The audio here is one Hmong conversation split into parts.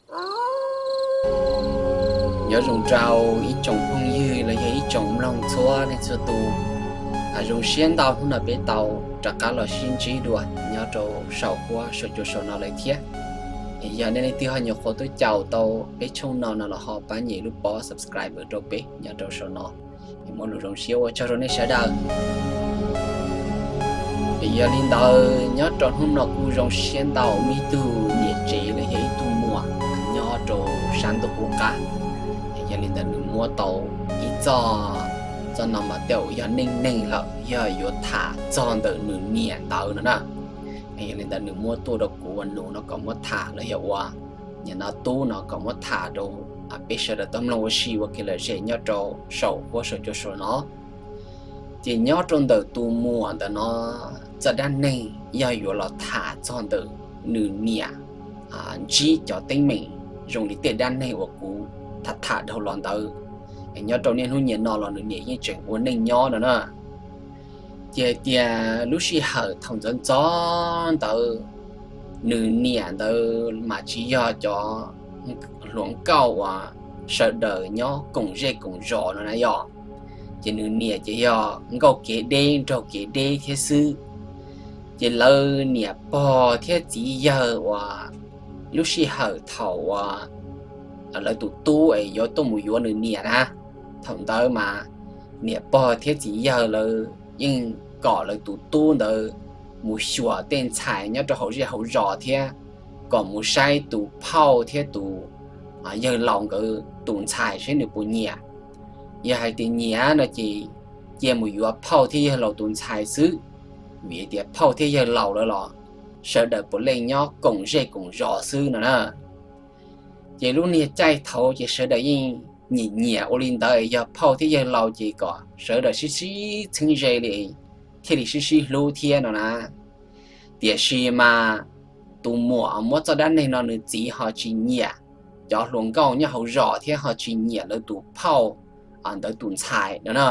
Nyob zoo rau ib tsoom phooj ywg los yog ib tsoom mloog txhua leej txhua tus. Zoo siab ntau hnub no peb tau rov qab los sib ntsib dua nyob rau saum huab saum cua saum no lawm thiab. Yog nej leej twg ho nyuam qhuav tuaj caum tau peb channel no no los ho pab nyem lub pob subscribe rau peb nyob rau saum no. Muaj lus zoo siab ua tsaug rau nej sawv daws. Yog li ntawd nyob rau hnub no kuj zoo siab ntau muaj ib tug niam tsev los yog ib tug muam nyob rau sab ntuj qub qab. Yog li ntawd nws muab tau ib txoj, txoj no mas tej zaum yog neej neeg lawm, yog yuav tham txog ntawm nws niam ntawd no na. Yog li ntawd nws muab tuaj rau kuv ua nus no kom muab tham los yog ua, nim no tub no kom muab tham rau peb sawv daws tau mloog ua si ua kev lom zem nyob rau saum huab saum cua saum no. Ces nyob rau ntawm tus muam ntawm no txoj dab neeg yog yuav los tham txog ntawm nws niam ntsib cov teeb meem zoo li tej dab neeg uas kuv tham tham dhau los ntawd. Nyob rau niaj hnub nim no los nws niam yeej tseem ua neej nyob no na. Ces hais tias lub sij hawm thaum ntxov ntxov ntawd, nws niam ntawd mas tsis yog cov hluas nkauj uas sawv daws nyob koom zej koom zos no na yog. Ces nws niam ces yog nkauj kev deb nraug kev deb thiab xwb. Ces lawv niam pog thiab txiv yawg uas lub sij hawm thaum uas lawv tus tub es yuav tuaj mus yuav nws niam na, thaum ntawd mas niam pog thiab txiv yawg lawv yeej kom lawv tus tub ntawd mus xyuas tej ntxhais nyob rau hauv zej hauv zos thiab kom mus saib tus phauj thiab tus yawg laus nkawd tus ntxhais saib nws puas nyiam. Yog hais tias nyiam no ces cia mus yuav phauj thiab yawg laus tus ntxhais xwb, vim tias phauj thiab yawg laus lawv los sawv daws puav leej nyob koom zej koom zos xwb no na. Ces lub niag caij thaud ces sawv daws yeej nyiam nyiam ua li ntawd, yog phauj thiab yawg laus ces kom sawv daws sib sib txheeb ze li thiaj li sib sib hlub thiab no na. Tiam sis mas tus muam muab txoj dab neeg no nws txiv ho tsis nyiam cov hluas nkauj nyob hauv zos thiab ho tsis nyiam lawv tus phauj ntawd tus ntxhais no na.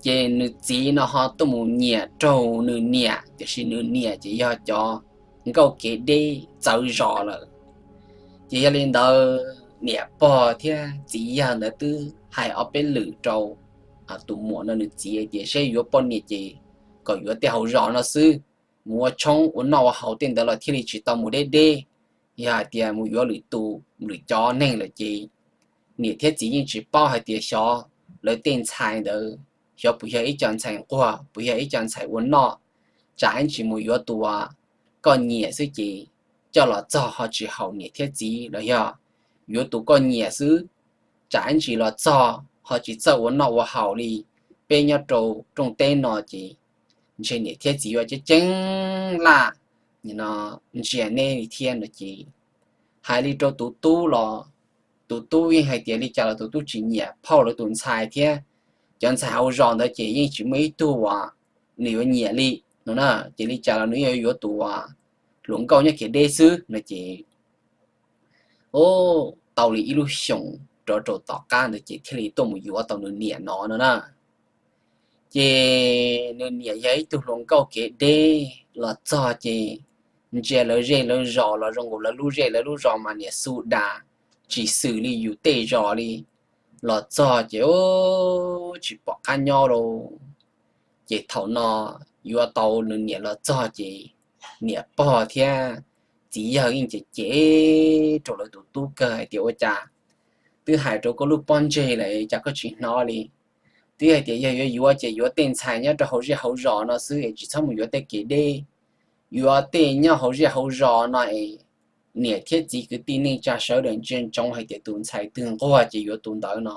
Ces nws txiv no ho tuaj mus nyiam raug nws niam, tiam sis nws niam ces yog cov nkauj kev deb txawv zos lawm. Ces yog li ntawd niam pog thiab txiv yawg ntawd twb hais ob peb lwm rau tus muam no nws txiv tias seb yuav poj niam ces kom yuav tej hauv zos no xwb, mus ua tshoob ua noj ua haus tej ntawd los thiaj li tsis tau mus deb deb. Yog hais tias mus yuav lwm tus lwm cov neeg lawm ces niam thiab txiv yeej tsis paub hais tias xyov lawv tej ntxhais ntawd xyov puas yog ib co ntxhais nquag, puas yog ib co ntxhais ua noj. Tsam ib ntsis mus yuav tus uas koj nyiam xwb ces coj los txog ho tsis haum niam thiab txiv los yog yuav tus koj nyiam xwb, tsam ib ntsis los txog ho tsis txawj ua noj ua haus li peb nyob rau rooj teb no ces ntshe niam thiab txiv yuav ceeb ceeb laj ntsia neb li thiab no ces hais li rau tus tub los tus tub yeej hais tias li cas los tus tub tsis nyiam phauj lawv tus ntxhais thiab cov ntxhais hauv zos ntawd ces yeej tsis muaj ib tug uas nws yuav nyiam li no na. Ces li cas los nws yuav yuav tus uas hluas nkauj nyob kev deb xwb no ces tau li ib lub xyoos rov rau tom qab ntawd ces thiaj li tuaj mus yuav tau nws niam no no na. Ces nws niam yog ib tug hluas nkauj kev deb los txog ces ntsia lawv zej lawv zos los zoo nkaus lawv lub zej lawv lub zos mas niam xu das tsis xws li yus tej zos li. Los txog ces tsis pom qab nyob lauj. Ces thaum no yuav tau nws niam los txog ces niam pog thiab txiv yawg yeej cem cem rau lawv tus tub kawg hais tias ua cas twb hais rau koj lub pob ntseg lawm cas koj tsis hnov li. Twb hais tias yog yuav yuav ces yuav tej ntxhais nyob rau hauv zej hauv zos no xwb es tsis txhob mus yuav tej kev deb. Yuav tej nyob hauv zej hauv zos no es niam thiab txiv kwv tij neej tsa sawv daws ntsia ntsoov hais tias tus ntxhais twg nquag ces yuav tus ntawd no.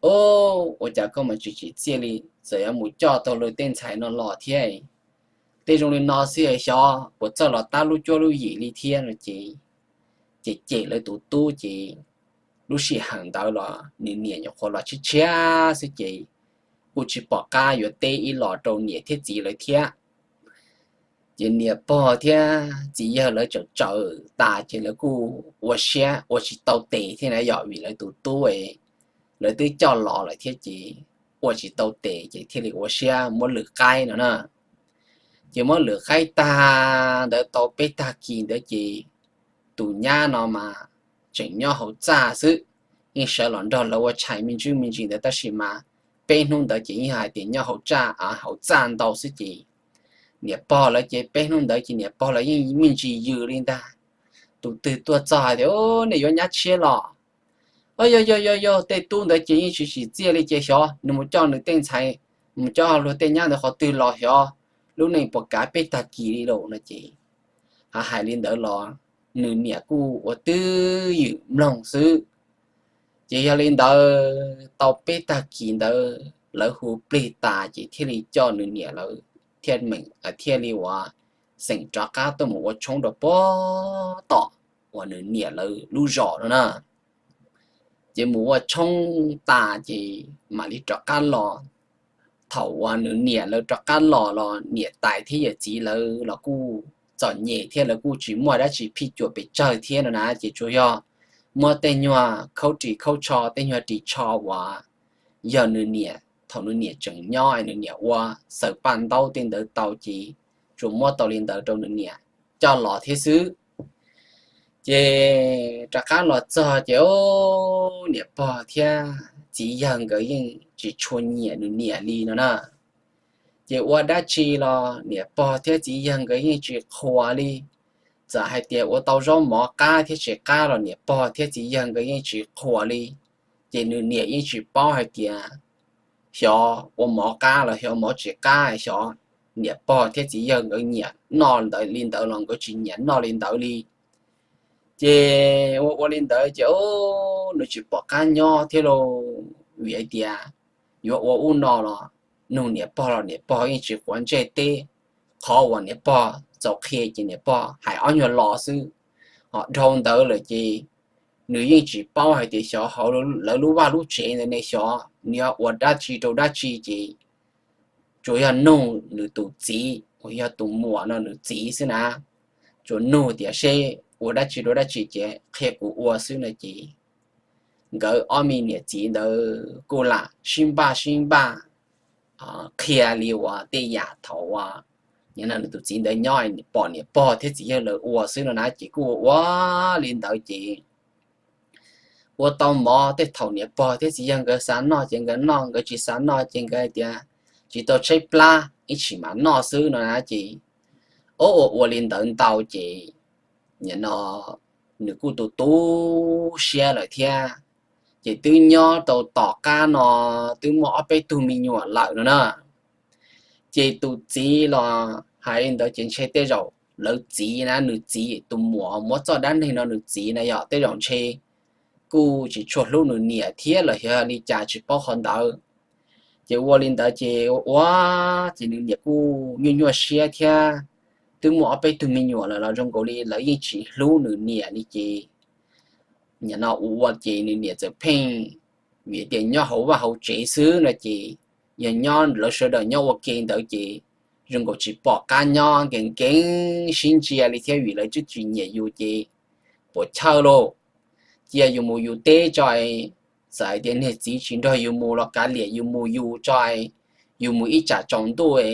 Ua cas koj mas tsis tsim txiaj li, txawm yuav mus coj tau lawv tej ntxhais no los thiab. Tej zoo li no xwb xyov puas txawj los tab lub cuab lub yim li thiab no ces, ces cem lawv tus tub ces lub sij hawm ntawd los nws niam nyuam qhuav los tshiab tshiab xwb ces kuj tsis pom qab yuav teb ib los rau niam thiab txiv lawv thiab. Ces niam pog thiab txiv yawg lawv tsaws tsaws tas ces lawv kuj ua siab ua tsis tau tes thiab na yom, vim lawv tus tub lawv twb coj los lawm thiab ces ua tsis tau tes ces thiaj li ua siab muab lwm qaib no na. Ces muab lwm qaib tag ntawd tau peb tag kis ntawd ces tus nyab no mas tseem nyob hauv txaj xwb, yeej sawv los nrog lawv ua tshais me ntsis me ntsis ntawd tab sis mas peb hnub ntawd ces yeej hais tias nyob hauv txaj, hauv txaj ntau xwb ces niam pog lawv ces peb hnub ntawd ces niam pog lawv yeej me ntsis yws li ntag. Tus twg tuaj txog hais tias, Nej yuav nyab tshiab los? Yog yog yog yog, tej tub ntawd ces yeej tsis tsim txiaj li ces xyov nws mus coj nws tej ntxhais, mus coj luag tej nyab ntawd qhov twg los xyov lub neej puas kav peb tag kis li lawm no ces hais li ntawd los nws niam kuj ua twj ywm mloog xwb. Ces yog li ntawd tau peb tag kis ntawd lawv hu plig tas ces thiaj li coj nws niam lawv thiaj meem thiaj li ua xeem rov qab tuaj mus ua tshoob rau pem tom uas nws niam lawv lub zos no na. Ces mus ua tshoob tas ces mam li rov qab los. Thaum uas nws niam lawv rov qab los los niam tais thiab yawm txiv lawv los kuj txom nyem thiab lawv kuj tsis muaj dab tsi phij cuam pes tsawg thiab no na ces tsuas yog muab tej nyuag khaub ris khaub tsho, tej nyuag ris tsho uas yog nws niam thaum nws niam tseem nyob nws niam ua xaws paj ntaub tej ntawd tau ces tsuas muab tau li ntawd rau nws niam coj los thiab xwb. Ces rov qab los txog ces niam pog thiab txiv yawg nkawd yeej tsis tshua nyiam nws niam li no na. Ces ua dab tsi los niam pog thiab txiv yawg nkawd yeej tsis qhuas li. Txawm hais tias ua tau zaub mov qab thiab tsis qab los niam pog thiab txiv yawg nkawd yeej tsis qhuas li. Ces nws niam yeej tsis paub hais tias xyov ua mov qab los xyov mov tsis qab, xyov niam pog thiab txiv yawg nkawd nyiam noj ntawd li ntawd los nkawd tsis nyiam noj li ntawd li. Ces ua ua li ntawd ces nws tsis pom qab nyob thiab lauj, vim hais tias yuav ua ub no los nug niam pog los niam pog yeej tsis quav ntsej teb. Qhov uas niam pog txaus qhia ces niam pog hais ob nyuag lo xwb, ho dhau ntawd lawm ces nws yeej tsis paub hais tias xyov hauv lawv lub vaj lub tsev ntawd ne xyov nws yuav ua dab tsi rau dab tsi ces tsuas yog nug nws tus txiv uas yog tus muam no nws txiv xwb na. Tsuas nug tias seb ua dab tsi rau dab tsi ces qhia kuv ua xwb no ces nkawd ob me niam txiv ntawd kuj lam sib npaj sib npaj qhia li uas tej yam thaum uas nws tus txiv ntawd nyob pom niam pog thiab txiv yawg lawv ua xwb no na ces kuj ua ua li ntawd ces ua tau mov tej thaum niam pog thiab txiv yawg nkawd xav noj ces nkawd noj, nkawd tsis xav noj ces nkawd hais tias tsis tau tshaib plab ib tsis mam noj xwb no na ces ua ua li ntawd ntau ces nim no nws kuj tu tu siab lawm thiab. Ces twb nyob tau tom qab no twb muaj ob peb tug me nyuam lawm no na. Ces tus txiv los hais li ntawd ces ntshe tej zaum lawv txiv na, nws txiv tus muam muab txoj dab neeg no nws txiv na yog tej zaum ntshe kuj tsis tshua hlub nws niam thiab los xyov li cas tsis paub qhov ntawd. Ces ua li ntawd ces ua ua ces nws niam kuj nyuaj nyuaj siab thiab. Twb muaj ob peb tug me nyuam lawm los zoo nkaus li lawv yeej tsis hlub nws niam li ces nim no ua ua ces nws niam txawm pheej, vim tias nyob hauv vaj hauv tsev xwb no ces yog nyob lawv sawv daws nyob ua ke ntawd ces zoo nkaus tsis pom qab nyob, nkees nkees sib ntsia li thiab vim lawv twb tsis nyiam yus ces puas chawj lauj. Cia yus mus yus teb tso, txawm hais tias niag txiv tsis nrog yus mus los kav liam yus mus yus tso, yus mus ib tsam tsaus ntuj,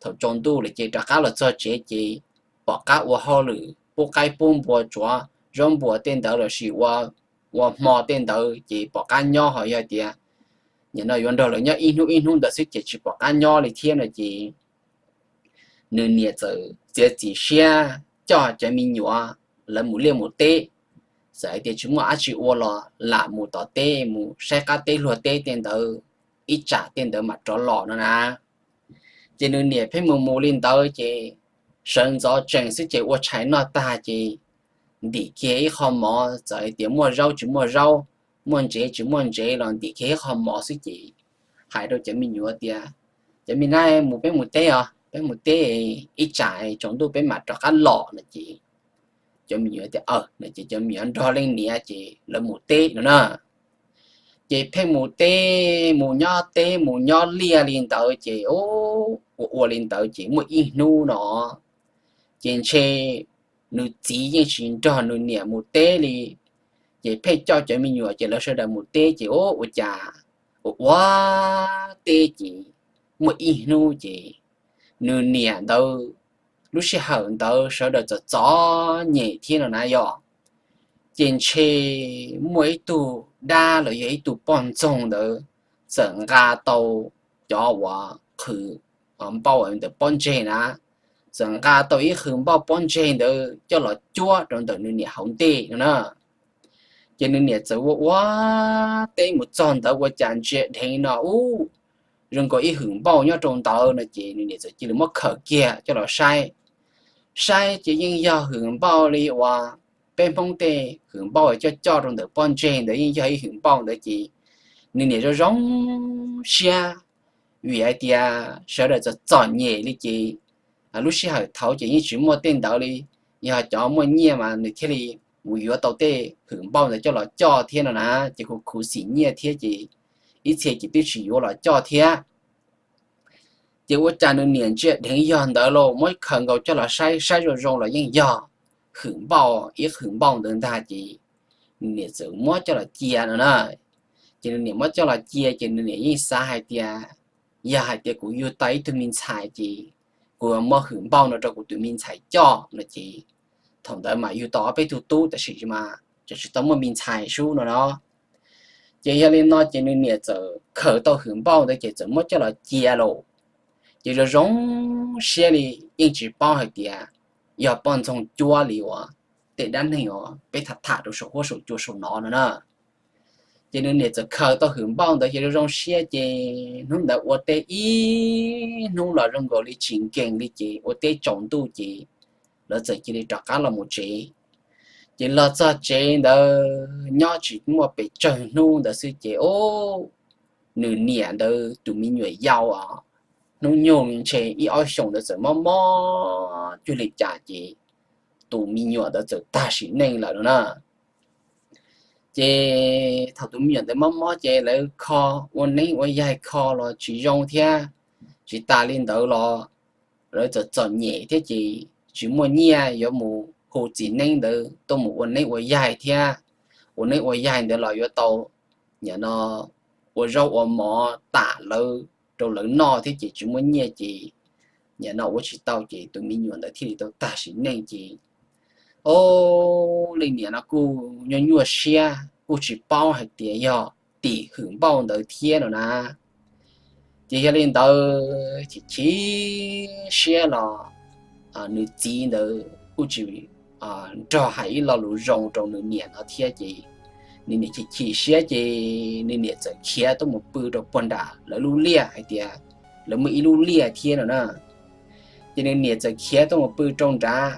thaum tsaus ntuj lawm ces rov qab los txog tsev ces pom qab ua hauj lwm pub qaib pub npua tsuav zaub npua tej ntawd lossis ua hmo tej ntawd ces pom qab nyob, ho yog tias nim no yuav nrog lawv nyob ib hnub ib hnub ntawd xwb ces tsis pom qab nyob li thiab no ces nws niam txawm txiav txim siab coj cov me nyuam lawv mus liaj mus teb. Txawm hais tias tsis muaj dab tsi ua los lam mus tom teb mus saib qab teb luag teb tej ntawd ib tsam tej ntawd mam rov los no na. Ces nws niam pheej mus mus li ntawd ces sawv ntxov tsees xwb ces ua tshais noj tag ces ntim kiag ib qho mov, txawm hais tias muaj zaub tsis muaj zaub, muaj ntsev tsis muaj ntsev los ntim kiag ib qho mov xwb ces hais rau cov me nyuam tias, Cov me nyuam, mus peb mus teb os, peb mus teb ib tsam tsaus ntuj peb mam rov qab los no ces cov me nyuam tias, Aws no ces cov me nyuam nrog leej niam ces lawv mus teb no na. Ces pheej mus teb mus nyob teb mus nyob liaj li ntawd ces ua ua li ntawd ces muaj ib hnub no ces ntshe nws txiv yeej tsis nrog nws niam mus teb li. Ces pheej coj cov me nyuam ces lawv sawv daws mus teb ces ua ua cas ua ua teb ces muaj ib hnub ces nws niam ntawd lub sij hawm ntawd sawv daws txom txom nyem thiab no na yog ces ntshe muaj ib tug dab los yog ib tug poj ntxoog ntawd txawm nqa tau cov uas qhwv npauj ntawm pob ntseg na, txawm nqa tau ib qhwv npauj pob ntseg ntawd coj los cuab rau ntawm nws niam hauv ntej no na. Ces nws niam txawm ua ua teb mus txog ntawd ua cas ntsia dheev no ub, zoo nkaus ib hwm npauj nyob rau ntawd no ces nws niam txawm cia li muab khaws kiag coj los saib. Saib ces yeej yog hwm npauj li uas peb Hmoob tej hwm npauj coj coj rau ntawm pob ntseg ntawd yeej yog ib hwm npauj ntawd ces nws niam zoo zoo siab, vim hais tias sawv daws txom txom nyem li ces lub sij hawm thaud ces yeej tsis muaj tej ntawd li, yog cov muaj nyiaj mas nws thiaj li mus yuav tau tej hwm npauj ntawd coj los coj thiab no na, ces kuj khuv xim nyiaj thiab ces ib txhia ces twb tsis yuav los coj thiab. Ces ua cas nws niam ntsia dheev yog ntawd los muab khaws nkaus coj los saib, saib zoo zoo los yeej yog hwm npauj, ib hwm npauj ntawd ntag ces nws niam txawm muab coj los cia no na. Ces nws niam muab coj los cia ces nws niam yeej xav hais tias yog hais tias kuv yug tau ib tug me ntxhais ces kuv muab hwm npauj no rau kuv tus me ntxhais coj no ces thaum ntawd mas yug tau ob peb tug tub tab sis mas tseem tsis tau muaj me ntxhais sub no no. Ces yog li no ces nws niam txawm khaws tau hwm npauj ntawd ces txawm muab coj los cia lawm. Ces zoo zoo siab li yeej tsis paub hais tias yog poj ntxoog cuab li uas tej dab neeg uas peb tham tham rau saum huab saum cua saum no no na. Ces nws niam txawm khaws tau hwm npauj ntawd ces zoo zoo siab ces hnub ntawd ua teb ib hnub los zoo nkaus li tsis nkees li ces ua teb tsaus ntuj ces lawv txawm cia li rov qab los mus tsev. Ces los txog tsev ntawd nyob tsis muaj pes tsawg hnub ntawd xwb ces o, nws niam ntawd tus me nyuam yau os, hnub nyoog ntshe ib ob xyoos ntawd txawm mob mob cuag li cas ces tus me nyuam ntawd txawm tag sim neej lawm no na. Ces thaum tus me nyuam ntawd mob mob ces lawv kho ua neeb ua yaig kho los tsis zoo thiab, tsis tas li ntawd los lawv txom txom nyem thiab ces tsis muaj nyiaj yuav mus hu txiv neeb ntawd tuaj mus ua neeb ua yaig thiab. Ua neeb ua yaig ntawd los yuav tau nim no ua zaub ua mov tam lawv rau lawv noj thiab ces tsis muaj nyiaj ces nim no ua tsis tau ces tus me nyuam ntawd thiaj li tau tag sim neej ces o, leej niam no kuj nyuaj nyuaj siab kuj tsis paub hais tias yog tim hwm npauj ntawd thiab no na. Ces yog li ntawd chim chim siab los nws txiv ntawd kuj tsis nrog hais ib lo lus zoo rau nws niam no thiab ces nws niam chim chim siab ces nws niam txawm khiav tuaj mus pw rau puag nram lawv lub liaj hais tias lawv muaj ib lub liaj thiab no na. Ces nws niam txawm khiav tuaj mus pw rau nrad.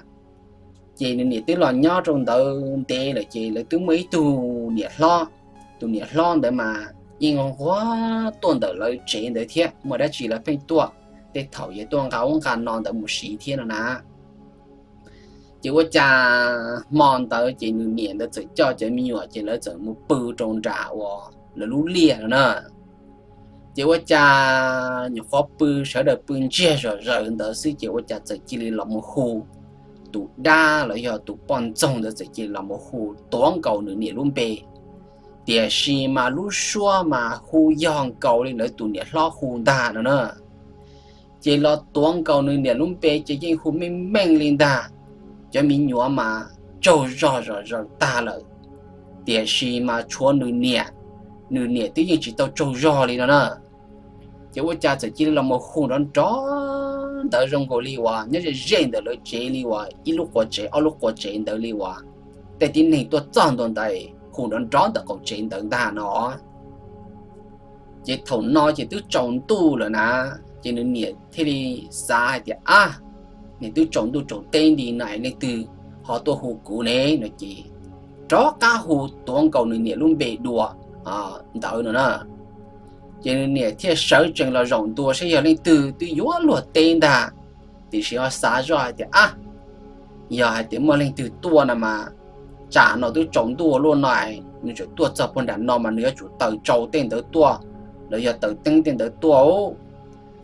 Ces nws niam twb los nyob rau ntawd ntev lawm ces lawv twb muaj ib tug niam hlob. Tus niam hlob ntawd mas yeej nquag tuaj ntawm lawv tsev ntawd thiab, muaj dab tsi lawv pheej tuaj, tej thaum yog tuaj nqa ub nqa no ntawd mus siv thiab no na. Ces ua cas hmo ntawd ces nws niam ntawd txawm coj cov me nyuam ces lawv txawm mus pw rau nram uas lawv lub liaj no na. Ces ua cas nyuam qhuav pw sawv daws pw ntsiag zom zaws ntawd xwb ces ua cas txawm cia li los mus hu, tus dab los yog tus poj ntxoog ntawd txawm cia li los mus hu tuav nkaus nws niam lub npe. Tiam sis mas lub suab mas hu yog nkaus li lawv tus niam hlob hu ntag no na. Ces los tuav nkaus nws niam lub npe ces yeej hu meej meej li ntag. Cov me nyuam mas tsaug zog zom zaws tag lawm, tiam sis mas tshuav nws niam, nws niam twb yeej tsis tau tsaug zog li no na. Ces ua cas txawm cia li los mus hu nrov nrov ntawd zoo nkaus li uas nyob ze ze ntawm lawv tsev li uas ib lub qua tsev ob lub qua tsev ntawd li uas tej tib neeg tuaj txog ntua ntawd hu nrov nrov ntawm qaum tsev ntawd ntag no. Ces thaum no ces twb tsaus ntuj lawm na, ces nws niam thiaj li xav hais tias, ab, nws twb tsaus ntuj tsaus teb nti na leej twg ho tuaj hu kuv ne no ces rov qab hu tuav nkaus nws niam lub npe dua ntawd no na. Ces nws niam thiaj sawv tsees los zaum ntua saib yog leej twg twb yuav luag teb ntag, tiam sis ho xav zoj hais tias, ab, yog hais tias muaj leej twg tuaj no mas tsam no twb tsaus ntuj luaj no, nws tseem tuaj txog puag nram no mas nws yuav tsum taws tsau tej ntawd tuaj los yog taws teeb tej ntawd tuaj.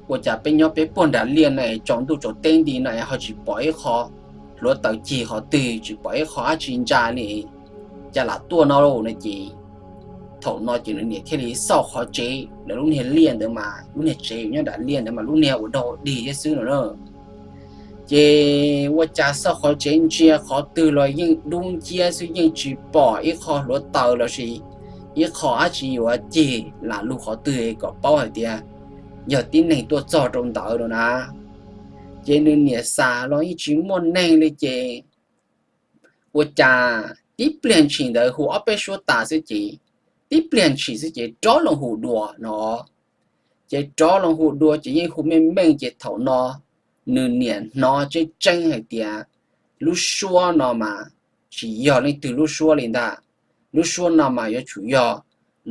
Ua cas peb nyob peb puag nram liaj no tsaus ntuj tsaus teb nti no ho tsis pom ib qho hluav taws cig qhov twg, tsis pom ib qho dab tsi ntsa li, cas lam tuaj no lauj no ces thaum no ces nws niam thiaj li xauj qhov tsev, lawv lub niag liaj ntawd mas lub niag tsev nyob nram liaj ntawd mas lub niag ua dog dig thiab xwb no na. Ces ua cas xauj qhov tsev ntsia qhov twg los yeej dub nciab xwb, yeej tsis pom ib qho hluav taws los sis ib qho dab tsi yuav cig lam lug qhov twg kom paub hais tias yog tib neeg tuaj txog rau ntawd no na. Ces nws niam xav los yeej tsis muaj neeg li ces ua cas tib pliag ntshis ntawd hu ob peb suab tas xwb ces, tib pliag ntshis xwb ces rov loo hu dua no. Ces rov loo hu dua ces yeej hu meej meej ces thaum no nws niam hnov tseeb tseeb hais tias lub suab no mas tsis yog leej twg lub suab li ntag. Lub suab no mas yuav tsum yog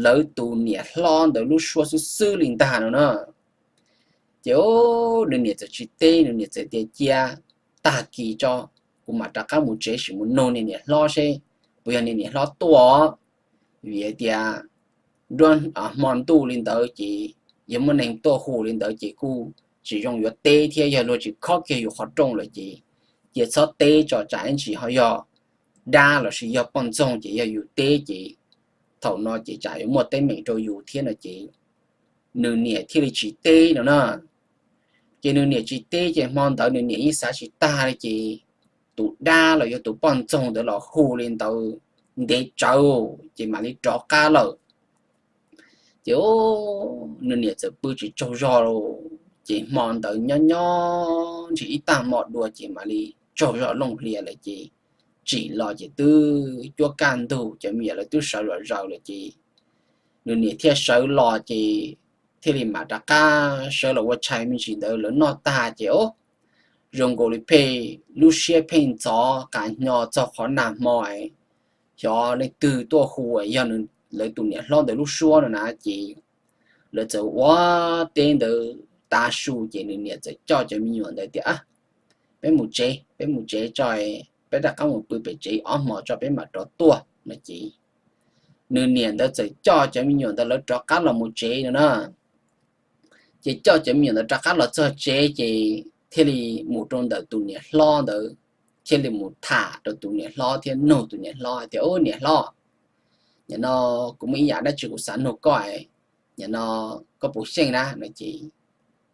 lawv tus niam hlob ntawd lub suab xwb xwb li ntag no na. Ces nws niam txawm tsis teb, nws niam txawm tias cia tag kis tso, kuv mam rov qab mus tsev sim mus nug niag niam hlob seb puas yog niag niam hlob tuaj. Vim tias nruab hmo ntuj li ntawd ces yog muaj neeg tuaj hu li ntawd ces kuj tsis zoo yuav teb thiab, yog luag tsis khob kiag yus qhov rooj lawm ces cia txhob teb tso, tsam ib ntsis ho yog dab los sis yog poj ntxoog ces yog yus teb ces thaum no ces tsam yuav muaj teeb meem rau yus thiab no ces nws niam thiaj li tsis teb no na. Ces nws niam tsis teb ces hmo ntawd nws niam yeej xav tsis tag li ces tus dab los yog tus poj ntxoog ntawd los hu li ntawd ntev tsawv ces mam li rov qab lawm. Ces nws niam txawm pw tsis tsaug zog li. Ces hmo ntawd nyob nyob ntshe ib tag hmo dua ces mam li tsaug zog looj hlias lawm ces tsim los ces twb cuab kaj ntug, cov me nyuam lawv twb sawv zom zaws lawm ces nws niam thiaj sawv los ces thiaj li mam rov qab sawv los ua tshais me ntsis ntawd lawv noj tag ces o, zoo nkaus li pheej lub siab pheej ntxhov qas hnyo txog qhov nag hmo xyov leej twg tuaj hu yog lawv tus niam hlob ntawd lub suab no na ces lawv txawm ua teb ntawd tav su ces nws niam txawm coj cov me nyuam ntawd tias, peb mus tsev, peb mus tsev tso, peb rov qab mus pw pem tsev ob hmos tso peb mam rov tuaj no ces nws niam ntawd txawm coj cov me nyuam ntawd lawv rov qab los mus tsev no na. Ces coj cov me nyuam ntawd rov qab los txog tsev ces thiaj li mus rau ntawm tus niam hlob ntawd, thiaj li mus tham rau tus niam hlob thiab nug tus niam hlob hais tias, Ub niam hlob, nim no kuv muaj ib yam dab tsi kuv xav nug koj, nim no koj puas xyeej na? No ces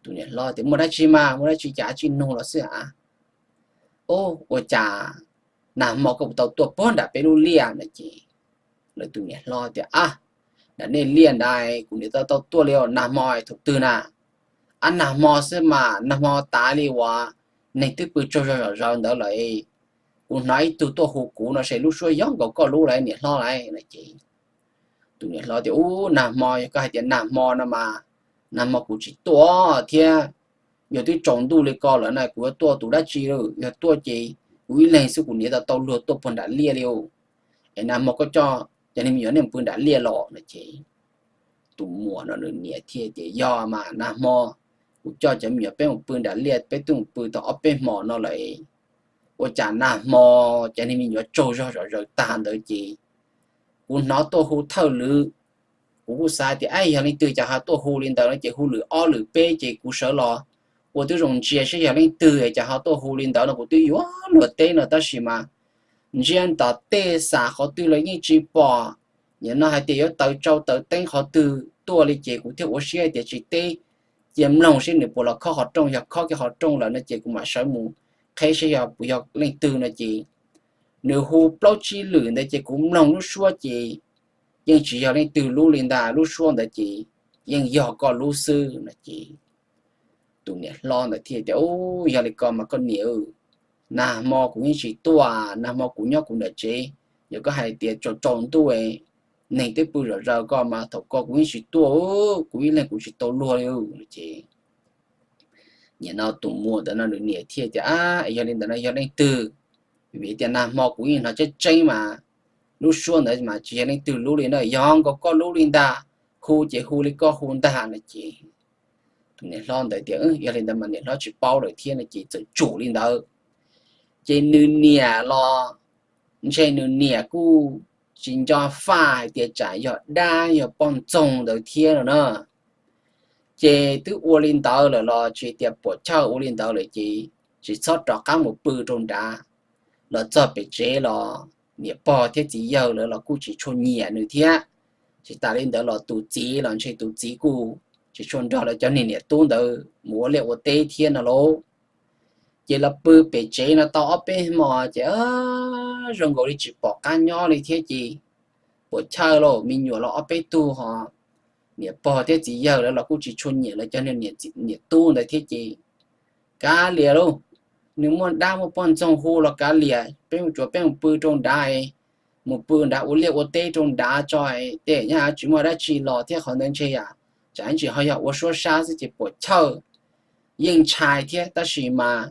tus niam hlob tias, Muaj dab tsi mas, muaj dab tsi cas tsis nug los xwb a? Ub, ua cas nag hmo koj puas tau tuaj puag nram peb lub liaj? No ces lawv tus niam hlob tias, Ab, nram nej liaj ntawd kuv niam tau tau tuaj li os, nag hmo thaum twg na? Ab, nag hmo xwb mas, nag hmo tas li uas neeg twb pw tsaug zog zom zaws ntawd lawm, kuv hnov ib tug tuaj hu kuv no ces lub suab yog nkaus koj lub lawm niam hlob lawm. No ces tus niam hlob tias, Ub, nag hmo, yog koj hais tias nag hmo no mas, nag hmo kuv tsis tuaj thiab, yog twb tsaus ntuj li ko lawm na kuv yuav tuaj tus dab tsi? Yog tuaj ces kuv ib leeg xwb kuv niam tau tau luag tuaj puag nram liaj li. Es nag hmo koj coj cov niag me nyuam nej mus pw nram liaj los? No ces tus muam no nws niam thiaj tias, Yog mas, nag hmo kuv coj cov me nyuam peb mus pw nram liaj, peb twb mus pw tau ob peb hmo no lawm. Ua cas nag hmo cov niag me nyuam tsaug zog zom zaws tag ntawd ces kuv hnov tuaj hu thawj lwm. Kuv kuj xav tias, Ab, yog leej twg cas ho tuaj hu li ntawd no ces hu lwm ob lwm peb ces kuv sawv los ua tib zoo ntsia saib yog leej twg cas ho tuaj hu li ntawd no kuv twb yuav luag teb no tab sis mas ntsia tom tej xav qhov twg los yeej tsis pom. Nim no hais tias yuav taws tsau taws teeb qhov twg tuaj li ces kuv thiaj ua siab tias tsis teb, cia mloog saib nws puas los khob qhov rooj, yog khob kiag qhov rooj lawm no ces kuv mam sawv mus qheb saib yog puas yog leej twg no ces nws hu plaub tsib lwm ntawd ces kuv mloog lub suab ces yeej tsis yog leej twg lub li ntag, lub suab ntawd ces yeej yog koj lub xwb no ces tus niam hlob ntawd thiaj tias, Ub, yog li ko mas koj niam, nag hmo kuv yeej tsis tuaj, nag hmo kuv nyob kuv nram tsev, yog koj hais tias tsaus tsaus ntuj neeg twb pw zom zaws ko mas thaum ko kuv yeej tsis tuaj, kuv ib leeg kuv tsis tau luag li. No ces nim no tus muam ntawd no nws niam thiaj tias, Ab, yog li ntawd no yog leej twg? Vim tias nag hmo kuv yeej hnov tseeb tseeb mas, lub suab ntawd mas tsis yog leej twg lub li na, yog nkaus koj lub li ntag, hu ces hu li koj hu ntag. No ces tus niam hlob ntawd tias, Yog li ntawd mas niam hlob tsis paub lawm thiab no ces txawm tsum li ntawd. Ces nws niam los ntshe nws niam kuj tsis nco faj hais tias tsam yog dab yog poj ntxoog ntawd thiab no na. Ces twb ua li ntawd lawm los tsis tias puam chawj, ua li ntawd lawm ces tsis txhob rov qab mus pw rau nrad. Los txog pem tsev los niam pog thiab txiv yawg lawv los kuj tsis tshua nyiam nws thiab. Tsis tas li ntawd los tus txiv los ntshe tus txiv kuj tsis tshua nrog lawv cov niag niam tub ntawd mus ua liaj ua teb thiab no lauj. Ces los pw pem tsev no tau ob peb hmo ces zoo nkaus li tsis pom qab nyob li thiab ces puas chawj lauj, me nyuam los ob peb tug ho niam pog thiab txiv yawg lawv los kuj tsis tshua nyiam lawv cov niam tub ntawd thiab ces kav liam lauj, nws muaj dab muaj poj ntxoog hu los kav liam, peb mus tsuav peb mus pw rau nrad, mus pw nrad ua liaj ua teb rau nrad tso, tej nyob tsis muaj dab tsi los thiab qhov ntawd ntshe yam tsam tsis ho yog ua suab sab xwb ces puas chawj, yeej ntshai thiab tab sis mas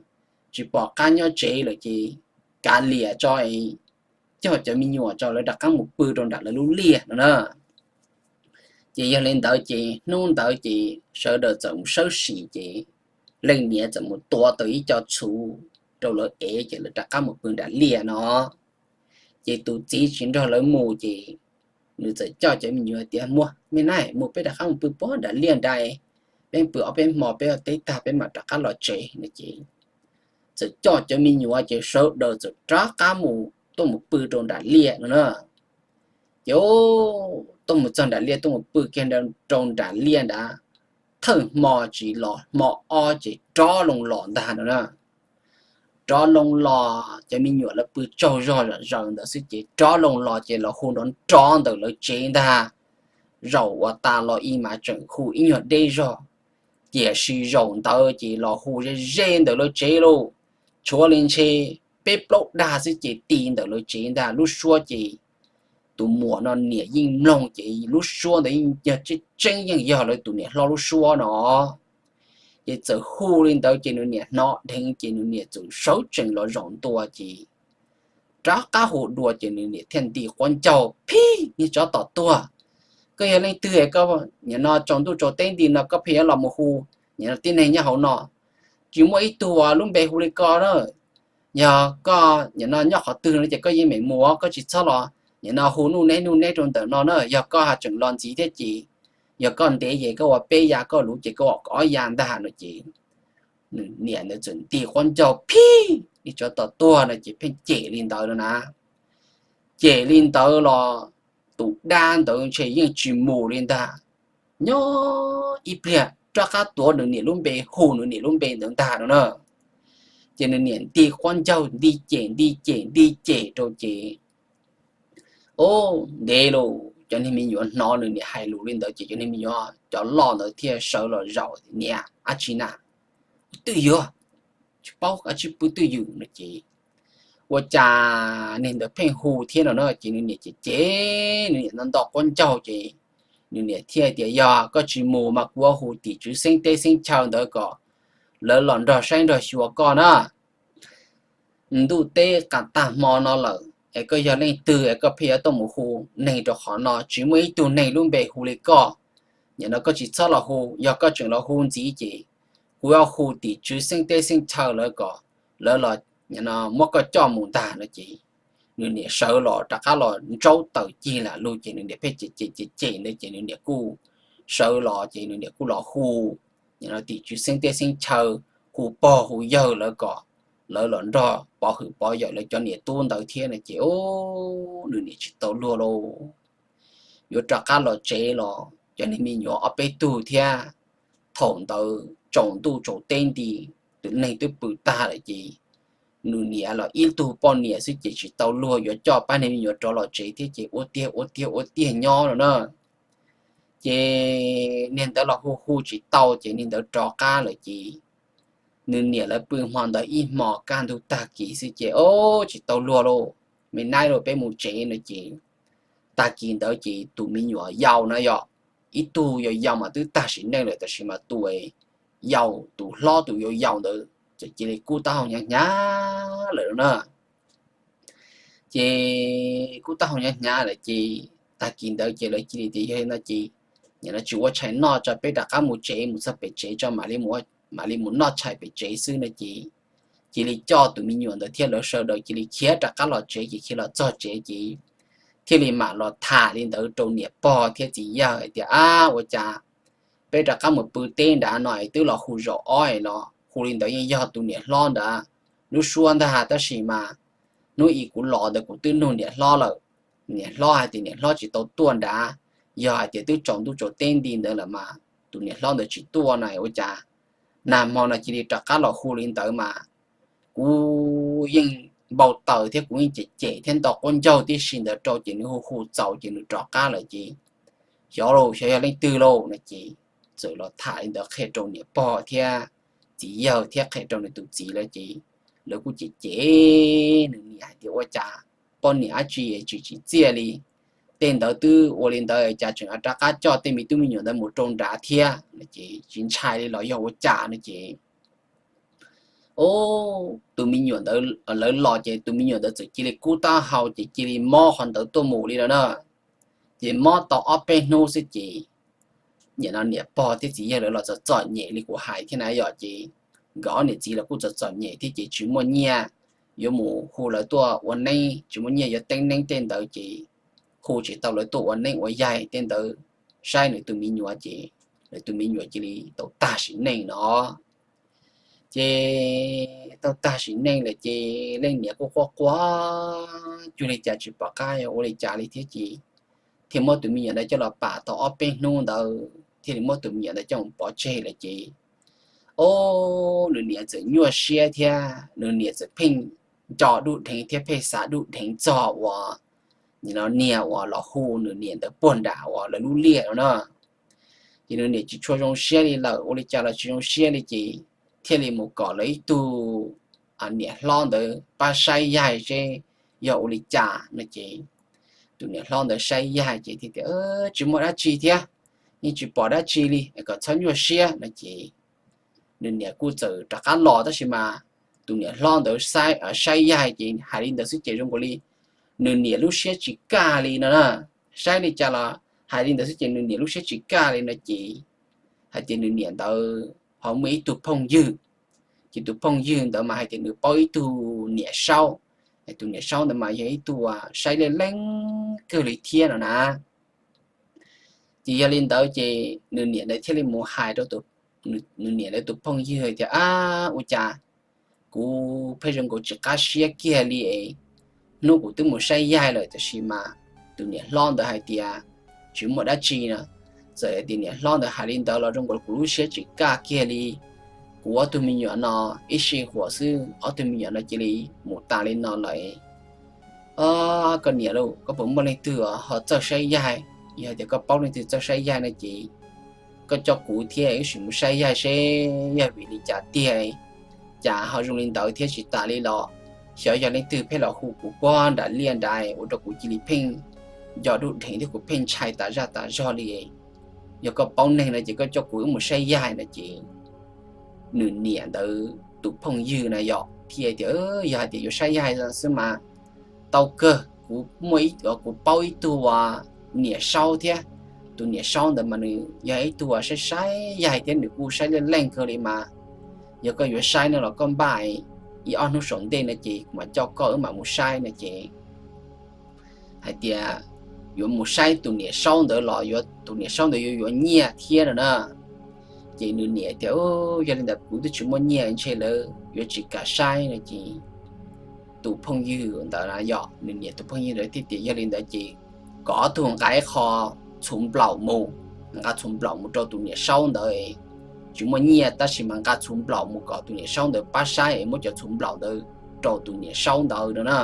tsis pom qab nyob tsev lawm ces kav liam tso, coj cov me nyuam tso lawv rov qab mus pw rau nram lawv lub liaj no na. Ces yog li ntawd ces hnub ntawd ces sawv daws txawm mus sawb sim ces leej niam txawm mus tua tau ib co txhuv rau lawv ev ces lawv rov qab mus pw nram liaj no. Ces tus txiv tsis nrog lawv mus ces nws txawm coj cov me nyuam tias, Muaj me nab, mus peb rov qab mus pw puag nram liaj nrad, peb pw ob peb hmo peb ua teb tag peb mam rov qab los tsev no ces txawm coj cov me nyuam ces sawv daws txawm rov qab mus tuaj mus pw rau nram liaj no na. Ces tuaj mus txog nram liaj tuaj mus pw kiag rau nram liaj nrad, thawj hmo tsis los hmo ob ces rov loo los ntag no na. Rov loo los cov me nyuam lawv pw tsaug zog zom zaws ntawd xwb ces rov loo los ces los hu nrov nrov ntawm lawv tsev ntag. Zaum uas tas los ib mas tseem hu ib nyuag deb zog, tiam sis zaum ntawd ces los hu ze ze ntawm lawv tsev lauj. Tshuav li ntshe peb plaub dag xwb ces ti ntawm lawv tsev ntag. Lub suab ces tus muam no niam yeej mloog ces lub suab ntawd yeej yog tseeb tseeb yeej yog lawv tus niam hlob lub suab no. Ces txawm hu li ntawd ces nws niam hnov dheev ces nws niam txawm sawv tsees los zaum ntua ces rov qab hu dua ces nws niam thiaj nti quav ncaug, Phib, niag tsov tom tuag, koj yog leej twg es koj nim no tsaus ntuj tsaus teb nti no koj pheej yuav los mus hu nim no tib neeg nyob hauv no? Tsis muaj ib tug lub npe hu li koj na. Yog koj nim no nyob qhov twg no ces koj yeej meem mus, koj tsis txhob los nim no hu nuj neb nuj neb rau ntawm no na. Yog koj ho tseem los ntxiv thiab ces yog koj ntev ces koj ua peb ya, koj luv ces koj ua ob ya ntag no ces nws niam ntawd txawm nti quav ncaug, Phib, niag tsov tom tuag no ces pheej cem li ntawd no na. Cem li ntawd los tus dab ntawd ntshe yeej tsis mus li ntag. Nyob ib pliag rov qab tuav nws niam lub npe hu nws niam lub npe ntawd ntag no na. Ces nws niam nti quav ncaug nti cem nti cem nti cem rau ces, o, ntev lauj, cov niag me nyuam hnov nws niam hais lus li ntawd ces cov niag me nyuam cov loj ntawd thiaj sawv los zaum, Niam, dab tsi na? Twj ywm, tsis paub, dab tsi pw twj ywm no ces ua cas niag ntawd pheej hu thiab no na ces nws niam cem cem, nws niam nto nto quav ncaug ces nws niam thiaj tias, Yog koj tsis mus mas kuv yuav hu tim tswv xeeb teb xeeb chaw ntawd kom lawv los nrog saib nrog xyuas koj na. Ntuj teb qas tag hmo no lawm es koj yog leej twg es koj pheej yuav tuaj mus hu neeg rau qhov no, tsis muaj ib tug neeg lub npe hu li koj. Nim no koj tsis txhob los hu, yog koj tseem los hu ntxiv ces kuv yuav hu tim tswv xeeb teb xeeb chaw lawv kom lawv los muab koj coj mus ntag no ces nws niam sawv los rov qab los ntsaub taws cig lam lug ces nws niam pheej cem cem cem cem ntawd ces nws niam kuj sawv los ces nws niam kuj los hu tim tswv xeeb teb xeeb chaw, hu pog hu yawg lawv kom lawv los nrog pov hwm pov yawm lawv cov niam tub ntawd thiab no ces nws niam tsis tau luag lauj. Yuav rov qab los tsev los cov niag me nyuam ob peb tug thiab, thaum ntawd tsaus ntuj tsaus teb nti, tus neeg twb pw tag lawm ces nws niam los ib tug poj niam xwb ces tsis tau luag yuav coj pab niag me nyuam rov los tsev thiab ces ua tiag ua tiag ua tiag nyob no na. Ces niag ntawd los hu hu tsis tau ces niag ntawd rov qab lawm ces nws niam lawv pw hmo ntawd ib hmo kaj ntug tag kis xwb ces, O, tsis tau luag lauj, me naib lauj, peb mus tsev no ces tag kis ntawd ces tus me nyuam yau na yog ib tug yau yau mas twb tag sim neej lawm tab sis mas tus yau, tus hlob tus yau yau ntawd txawm cia li kub taub hau hnyav hnyav lawm na. Ces kub taub hau hnyav hnyav lawm ces tag kis ntawd ces lawv cia li tias yog li no ces nim no tsis ua tshais noj tso, peb rov qab mus tsev, mus txog pem tsev tso mam li mus noj tshais pem tsev xwb no ces cia li coj tus me nyuam ntawd thiab lawv sawv daws cia li khiav rov qab los tsev ces khiav los txog tsev ces thiaj li mam los tham li ntawd rau niam pog thiab txiv yawg hais tias, Ab, ua cas peb rov qab mus pw teb nrad no es twb los hu zaum ob es los hu li ntawd yeej yog tus niam hlob ntawd lub suab ntag tab sis mas hnub ib kuv los ntawd kuv twb nug niam hlob lawm, niam hlob hais tias niam hlob tsis tau tuaj nrad, yog hais tias twb tsaus ntuj tsaus teb nti ntawd lawm mas tus niam hlob ntawd tsis tuaj na ua cas nag hmo no cia li rov qab los hu li ntawd mas kuv yeej npau taws thiab kuv yeej cem cem thiab nto quab ncaug tib si ntawd rau ces nws hu hu txaus ces nws rov qab lawm ces, xyov lauj, xyov yog leej twg lauj no ces txawm los tham li ntawd qhia rau niam pog thiab txiv yawg thiab qhia rau nws tus txiv lawm ces lawv kuj cem cem nws niam hais tias ua cas poj niam dab tsi tsis tsim txiaj li, tej ntawd twb ua li ntawd cas tseem rov qab coj tej me tub me nyuam ntawd mus rau nrad thiab no ces tsis ntshai li los yog ua cas no ces tus me nyuam ntawd, lawv los ces tus me nyuam ntawd txawm cia li kub taub hau ces cia li mob qhov ntawd tuaj mus li no na. Ces mob tau ob peb hnub xwb ces nim no niam pog thiab txiv yawg lawv los txom txom nyem li kuv hais thiab na yom ces nkawd ob niam txiv los kuj txom txom nyem thiab ces tsis muaj nyiaj yuav mus hu lawv tuaj ua neeb, tsis muaj nyiaj yuav teeb neeb tej ntawd ces hu tsis tau lawv tuaj ua neeb ua yaig tej ntawd saib nws tus me nyuam ces nws tus me nyuam cia li tau tag sim neej no. Ces tau tag sim neej lawm ces leej niam kuj quaj quaj cuag li cas tsis pom qab ua li cas li thiab ces thiaj muab tus me nyuam ntawd coj los pam tau ob peb hnub ntawd thiaj li muab tus me nyuam ntawd coj mus pov tseg lawm ces, o, nws niam txawm nyuaj siab thiab nws niam txawm pheej nco dub dheev thiab pheej xav dub dheev txog uas nim no niag uas los hu nws niam ntawd puag nram uas lawv lub liaj no na. Ces nws niam tsis tshua zoo siab li lawm, ua li cas los tsis zoo siab li ces thiaj li mus kom lawv ib tug niam hlob ntawd pab saib yaig seb yog ua li cas no ces tus niam hlob ntawd saib yaig ces thiaj tias tsis muaj dab tsi thiab, yeej tsis pom dab tsi li, kom txhob nyuaj siab no ces nws niam kuj txawm rov qab los tab sis mas tus niam hlob ntawd saib yaig ces hais li ntawd xwb ces zoo nkaus li nws niam lub siab tsis kaj li no na. Saib li cas los hais li ntawd xwb ces nws niam lub siab tsis kaj li no ces hais tias nws niam ntawd ho muaj ib tug phooj ywg, ces tus phooj ywg ntawd mas hais tias nws paub ib tug niam saub, tus niam saub ntawd mas yog ib tug saib leej leej kawg li thiab no na. Ces yog li ntawd ces nws niam ntawd thiaj li mus hais rau nws niam ntawd tus phooj ywg tias ab ua cas kuv pheej zoo nkaus tsis qab siab kiag li es hnub kuv twb mus saib yaig lawm tab sis mas tus niam hlob ntawd hais tias tsis muaj dab tsi no. Txawm tias niam hlob ntawd hais li ntawd los zoo nkaus kuv lub siab tsis kaj kiag li. Kuv ob tug me nyuam no ib sij huam xwb ob tug me nyuam no cia li mus tas li no lawm. Koj niam lauj, koj puas muaj leej twg ho txawj saib yaig? Yog tias koj paub leej twg txawj saib yaig no ces koj coj kuv thiab wb sim mus saib yaig seb yog vim li cas tiag, cas ho zoo li ntawd thiab tsis tas li los xyov yog leej twg pheej los hu kuv puag nram liaj nrad ua rau kuv cia li pheej nco dub dheev thiab kuv pheej ntshai tas zaj tas zog li. Yog koj paub neeg no ces koj coj kuv wb mus saib yaig no ces nws niam ntawd tus phooj ywg na yom thiaj tias yog hais tias yuav saib yaig xwb mas tau kawg, kuv muaj, kuv paub ib tug niam saub thiab. Tus niam saub ntawd mas nws yog ib tug saib saib yaig thiab nws kuj saib leej leej kawg li mas yog koj yuav saib no los koj npaj ib ob hnub saum ntej no ces kuv mam coj koj wb mam mus saib no ces hais tias yuav mus saib tus niam saub ntawd los yuav tus niam saub ntawd yuav yuav nyiaj thiab no na. Ces nws niam tias yog li ntawd kuv twb tsis muaj nyiaj ntshe lawv yuav tsis kam saib no ces tus phooj ywg ntawd na yom, nws niam tus phooj ywg ntawd thiaj tias yog li ntawd ces kov tug nqa ib qho txhuv nplaum mus, nqa txhuv nplaum mus rau tus niam saub ntawd. Tsis muaj nyiaj tab sis mas nqa txhuv nplaum mus kom tus niam saub ntawd pab saib es muab cov txhuv nplaum ntawd rau tus niam saub ntawd no na.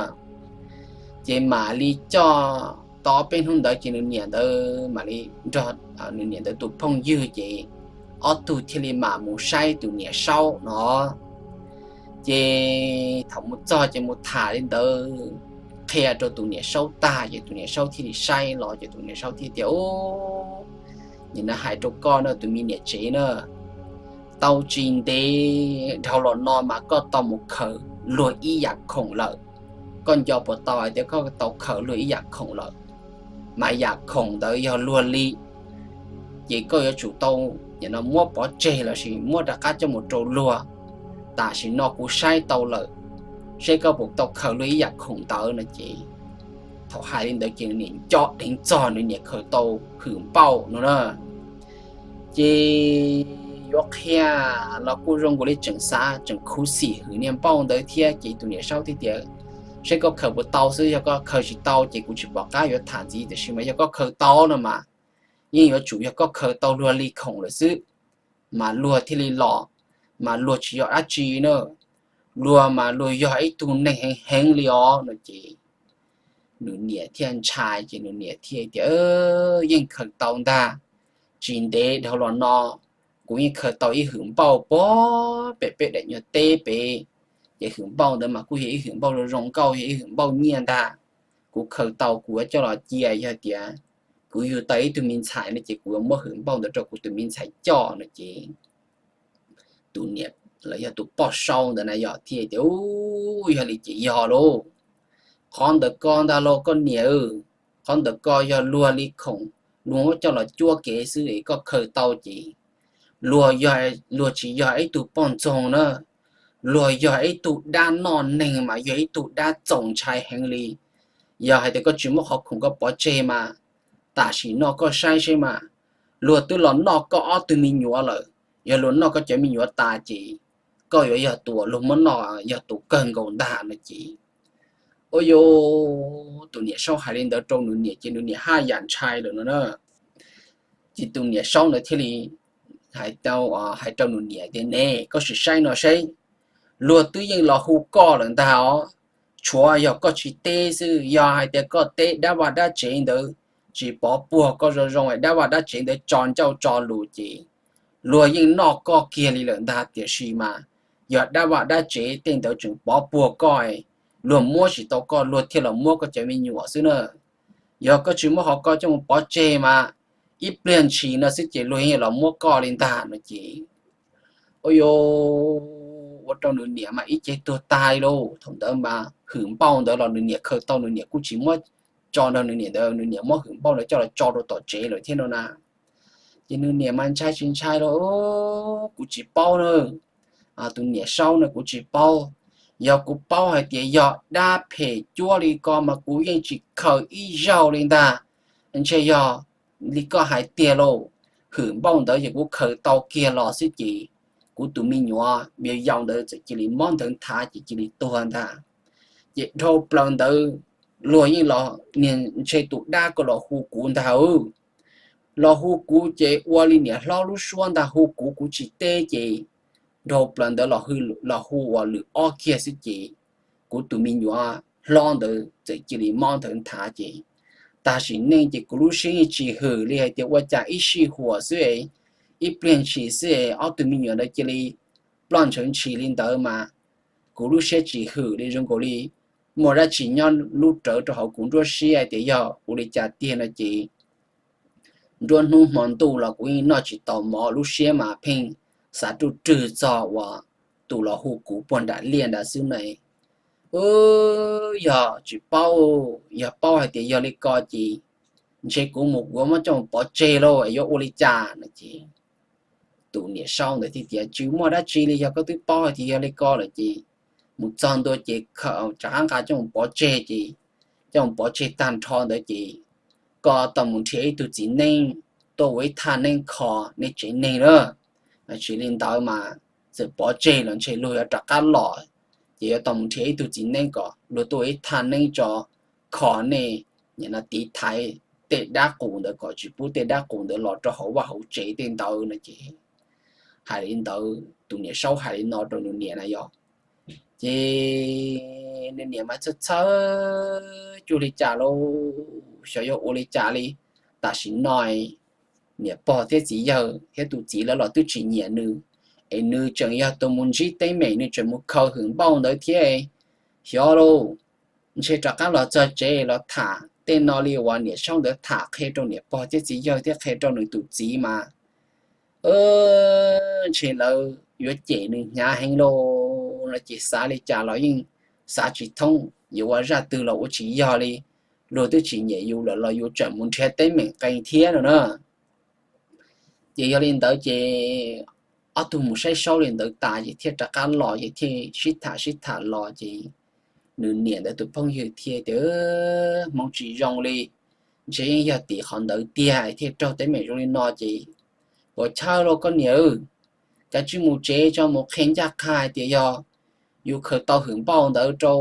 Ces mam li coj tau ob peb hnub ntawd ces nws niam ntawd mam li nrog nws niam ntawd tus phooj ywg ces ob tug thiaj li mam mus saib tus niam saub no. Ces thaum mus txog ces mus tham li ntawd qhia rau tus niam saub tag ces tus niam saub thiaj li saib los ces tus niam saub thiaj tias nim no hais rau koj no tus me niam tsev na, tau tsis ntev dhau los no mas koj tau mus khaws luag ib yam khoom lawm. Koj nco puas tau hais tias koj tau khaws luag ib yam khoom lawm, mas yam khoom ntawd yog luag li, ces koj yuav tsum tau nim no muab pov tseg lossis muab rov qab coj mus rau luag. Tam sim no kuv saib tau lawm, seb koj puas tau khaws luag ib yam khoom ntawd no ces thaum hais li ntawd ces nws niam nco dheev txog nws niam khaws tau hwm npauj no na. Ces yuav qhia los kuj zoo nkaus li tseem xav tseem khuv xim hwm niag npauj ntawd thiab ces tus niam saub thiaj tias seb koj khaws puas tau xwb, yog koj khaws tsis tau ces kuv tsis pom qab yuav tham ntxiv, tiam sis mas yog koj khaws tau no mas yeej yuav tsum yog koj khaws tau luag li khoom lawm xwb, mas luag thiaj li los, mas luag tsis yog dab tsi na. luag mas luag yog ib tug neeg heev heev li os no ces nws niam thiaj ntshai ces nws niam thiaj tias, Yeej khaws tau ntag, tsis ntev dhau los no kuv yeej khaws tau ib hwm npauj puag pem peb daim nyuag teb pem. Ces hwm npauj ntawd mas kuj yog ib hwm npauj zoo zoo nkauj, yog ib hwm npauj nyiaj ntag. Kuv khaws tau kuv yuav coj los cia, yog tias kuv yug tau ib tug me ntxhais no ces kuv yuav muab hwm npauj ntawd rau kuv tus me ntxhais coj no ces tus niam los yog tus poj saub ntawd na yog thiaj tias, Yog li ces yog lauj, qhov ntawd ko ntag lauj koj niam, qhov ntawd ko yog luag li khoom luag muab coj los cuab kev xwb es koj khaws tau ces luag, luag tsis yog ib tug poj ntxoog na, luag yog ib tug dab noj neeg mas yog ib tug dab txaus ntshai heev li. Yog hais tias koj tsis muab qhov khoom ko pov tseg mas tam sim no koj saib seb mas luag twb los noj koj ob tug me nyuam lawm, yog luag noj koj cov me nyuam tas ces koj yuav yog tus luag muab noj yog tus kawg nkaus ntag no ces, ua rau tus niam saub hais li ntawd rau nws niam ces nws niam haj yam ntshai lawm no na. Ces tus niam saub ntawd thiaj li hais rau nws niam tias, Ne, koj sim saib no seb, luag twb yeej los hu koj lawm ntag os, tshuav yog koj tsis teb xwb. Yog hais tias koj teb dab vaj dab tsev ntawd tsis pov puag koj zoo zoo es dab vaj dab tsev ntawd tso ncauj tso lus ces luag yeej noj koj kiag li lawm ntag, tiam sis mas yog dab vaj dab tsev tej ntawd tseem pov puag koj, luag muab tsis tau koj luag thiaj los muab koj cov me nyuam xwb na. Yog koj tsis muab qhov ko coj mus pov tseg mas ib pliag ntshis no xwb ces luag yeej los muab koj li ntag no ces, ua rau nws niam mas ib ce tuag tag li lauj. Thaum ntawd mas hwm npauj ntawd los nws niam khaws tau, nws niam kuj tsis muab tso nrog nws niam ntawd, nws niam muab hwm npauj ntawd coj los tso rau tom tsev lawm thiab no na. Ces nws niam mas ntshai tsis ntshai los, Kuv tsis paub na, tus niam saub no kuv tsis paub. Yog kuv paub hais tias yog dab phem cuab li ko mas kuv yeej tsis khaws ib zaug li ntag. Ntshe yog li koj hais tiag lauj, hwm npauj ntawd ces kuv khaws tau kiag los xwb ces kuv tus me nyuam yau yau ntawd txawm cia li mob ntawd nthav ces cia li tuag ntag. Ces dhau plaws ntawd luag yeej los, niag ntshe tus dab ko los hu kuv ntag, los hu kuv ces ua li niam hlob lub suab ntag, hu kuv kuv tsis teb ces dhau plaws ntawd los hu ua lwm ob kiag xwb ces kuv tus me nyuam hlob ntawd txawm cia li mob ntawd nthav ces tag sim neej ces kuv lub siab yeej tsis hwm li hais tias ua cas ib sij huam xwb es, ib pliag ntshis xwb es ob tug me nyuam ntawd cia li ploj ntshaw ntshis li ntawd mas kuv lub siab tsis hwm li, zoo nkaus li muaj dab tsi nyob lub rawv rau hauv kuv nruab siab hais tias yog ua li cas tiag no ces nruab hnub hmo ntuj los kuv yeej noj tsis tau mov, lub siab mas pheej xav ruj rwg txog uas tus los hu kuv puag nram liaj ntawd xwb ne. Yog tsis paub, yog paub hais tias yog li ko ces ntshe kuv mus kuv muab coj mus pov tseg lauj, yuav ua li cas no ces tus niam saub ntawd thiaj tias, Tsis muaj dab tsi li, yog koj twb paub hais tias yog li ko lawm ces mus txog ntua ces rov qab nqa coj mus pov tseg ces coj mus pov tseg tag nrho ntawd ces koj tau mus nrhiav ib tug txiv neeb tuaj ua ib thaj neeb kho nej tsev neeg na. Tsis li ntawd mas txawm pov tseg los ntshe luag yuav rov qab los, ces yuav tau mus nrhiav ib tug txiv neeb kom luag tuaj ua ib thaj neeb tso kho nej, nim no tiv thaiv tej dab qus ntawd kom tsis pub tej dab qus ntawd los rau hauv vaj hauv tsev tej ntawd no ces hais li ntawd, tus niam saub hais li no rau nws niam na yog ces nws niam mas txhawj txhawj cuag li cas lauj, xyov yuav ua li cas li. Tam sim no niam pog thiab txiv yawg thiab tus txiv lawv los twb tsis nyiam nws, es nws tseem yog tus mus ntsib teeb meem, nws tseem mus khaws hwm npauj ntawd thiab. Xyov lauj, ntshe rov qab los txog tsev los tham tej no li uas niam saub ntawd tham qhia rau niam pog thiab txiv yawg thiab qhia rau nws tus txiv mas ntshe lawv yuav cem nws hnyav heev lauj no ces xav li cas los yeej xav tsis thoob, yuav ua zaj twg los ua tsis yog li. Luag twb tsis nyiam yus lawm los yus tseem mus nrhiav teeb meem qee thiab no na. Ces yog li ntawd ces ob tug mus saib saub li ntawd tas ces thiaj rov qab los ces thiaj sib tham sib tham los ces nws niam ntawd tus phooj ywg thiaj tias, Hmoov tsis zoo li, ntshe yeej yog tim qhov ntawd tiag thiaj raug teeb meem zoo li no ces puas chawj lauj koj niam, kav tsij mus tsev tso, mus qhia ncaj qha hais tias yog yus khaws tau hwm npauj ntawd rau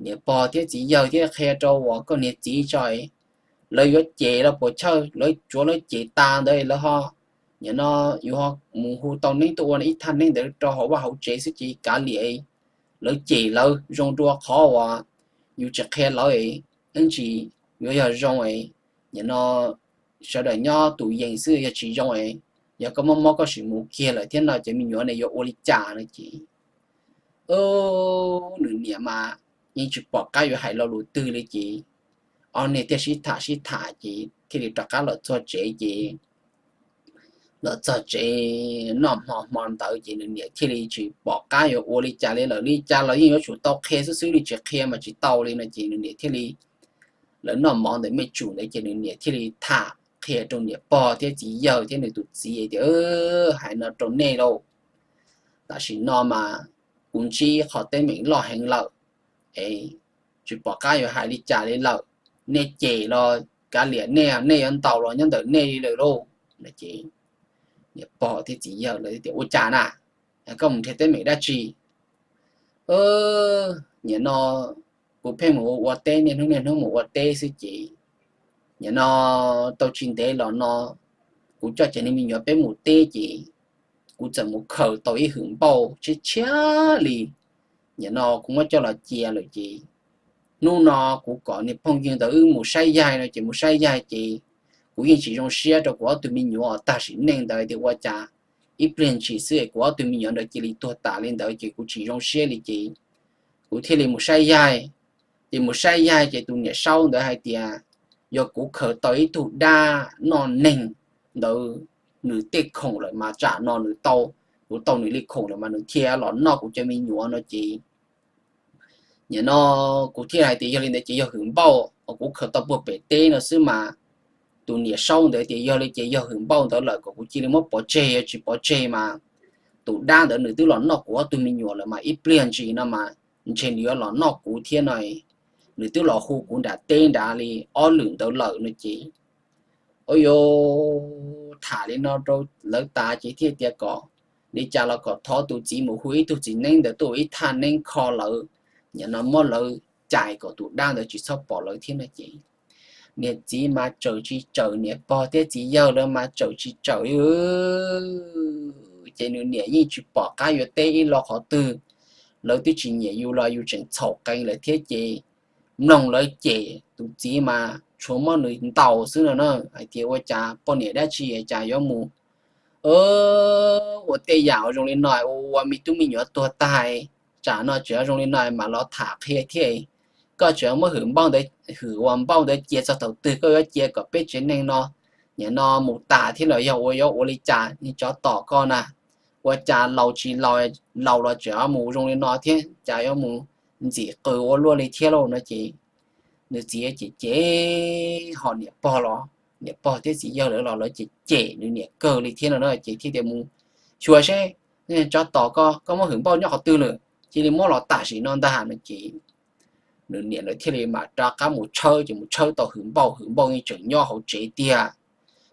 niam pog thiab txiv yawg thiab qhia rau uas koj niag txiv tso, lawv yuav cem los puas chawj, lawv tsuav lawv cem tas ntawd lawv ho, nim no yus ho mus hu tau neeb tuaj ua ib thaj neeb ntawd rau hauv vaj hauv tsev xwb ces kav liam, lawv cem lawv zoo dua qhov uas yus tsis qhia lawv, ib ntsis yuav yog zoo, nim no sawv daws nyob tus yees xwb yog tsis zoo. Yog koj mob mob koj sim mus kiag lawm thiab no ces me nyuam ne yuav ua li cas no ces nws niam mas yeej tsis pom qab yuav hais lo lus twg li ces ob niag thiaj sib tham sib tham ces thiaj li rov qab los txog tsev ces los txog tsev noj hmo hmo ntawd ces nws niam thiaj li tsis pom qab yuav ua li cas li lawm, li cas los yeej yuav tsum tau qhia xwb xwb li, tsis qhia mas tsis tau li no ces nws niam thiaj li, lawv noj mov ntawm me tsum ntawd ces nws niam thiaj li tham qhia rau niam pog thiab txiv yawg thiab nws tus txiv tias, hais no rau nej lauj, tam sim no mas kuv ntsib qhov teeb meem loj heev lawm es tsis pom qab yuav hais li cas li lawm. Nej cem los kav liam, nej nej yuav ntaus los nyob ntawm nej li lawm lauj. Niam pog thiab txiv yawg lawv tias ua cas na, koj mus nrhiav teeb meem dab tsi? Nim no kuv pheej mus ua ua teb, niaj hnub niaj hnub mus ua teb xwb ces nim no tau tsis ntev los no kuv coj cov niag me nyuam peb mus teb ces kuv txawm mus khaws tau ib hwm npauj tshiab tshiab li. Nim no kuv muab coj los cia lawm ces hnub no kuv kom niag phooj ywg ntawd wb mus saib yaig no ces mus saib yaig ces kuv yeej tsis zoo siab rau kuv ob tug me nyuam tag sim neej ntawd tias ua cas ib pliag ntshis xwb es kuv ob tug me nyuam ntawd cia li tuag tas li ntawd ces kuv tsis zoo siab li ces kuv thiaj li mus saib yaig. Ces mus saib yaig ces tus niam saub ntawd hais tias yog kuv khaws tau ib tug dab noj neeg ntawd, nws tej khoom lawm mas tsam no nws tau, kuv tau nws li khoom lawm mas nws thiaj los noj kuv cov me nyuam no ces nim no kuv thiaj hais tias yog li ntawd ces yog hwm npauj uas kuv khaws tau puag pem teb no xwb mas. Tus niam saub ntawd tias yog li ces yog hwm npauj ntawd lawm kom kuv cia li muab pov tseg, yog tsis pov tseg mas tus dab ntawd nws twb los noj kuv ob tug me nyuam lawm mas ib pliag ntsis no mas ntshe nws yuav los noj kuv thiab no. Nws twb los hu kuv nram teb nrad li ob lwm ntawd lawm no ces, ua yuav tham li no rau lawv tas ces thiaj tias kom li cas los kom thov tus txiv mus hu ib tug txiv neeb ntawd tuaj ua ib thaj neeb kho lawv, nim no muab lawv cais kom tus dab ntawd tsis txhob pom lawv thiab no ces niag txiv mas tsawm tsis tsawm, niam pog thiab txiv yawg lawv mas tsawm tsis tsawm li. Ces nws niam yeej tsis pom qab yuav teb ib lo qhov twg, lawv twb tsis nyiam yus los yus tseem txhaum qees lawm thiab ces mloog lawv cem tus txiv mas tshuav muab nws ntaus xwb no na. Hais tias ua cas poj niam dab tsi cas yuav mus ua tej yam uas zoo li no, ua ua me tub me nyuam tuag tag, tsam no tseem zoo li no mam los tham qhia thiab. Koj tseem muab hwm npauj ntawd, hwm uas npauj ntawd cia txog thaum twg, koj yuav cia kom peb tsev neeg no nim no mus tas thiab los yog ua yuav ua li cas, niag tsov tom koj na. Ua cas laus tsis laus, laus los tseem mus zoo li no thiab, cas yuav mus ntxim qws ua luaj li thiab lauj no ces nws txiv ces cem, ho niam pog los, niam pog thiab txiv yawg lawv los lawv ces cem nws niam kawg li thiab no na ces thiaj tias mus xyuas seb, tsov tom koj, koj muab hwm npauj nyob qhov twg lawm, cia li muab los tam sim no ntag no ces nws niam lawv thiaj li mam rov qab mus tshawb ces mus tshawb tau hwm npauj, hwm npauj yeej tseem nyob hauv tsev tiag.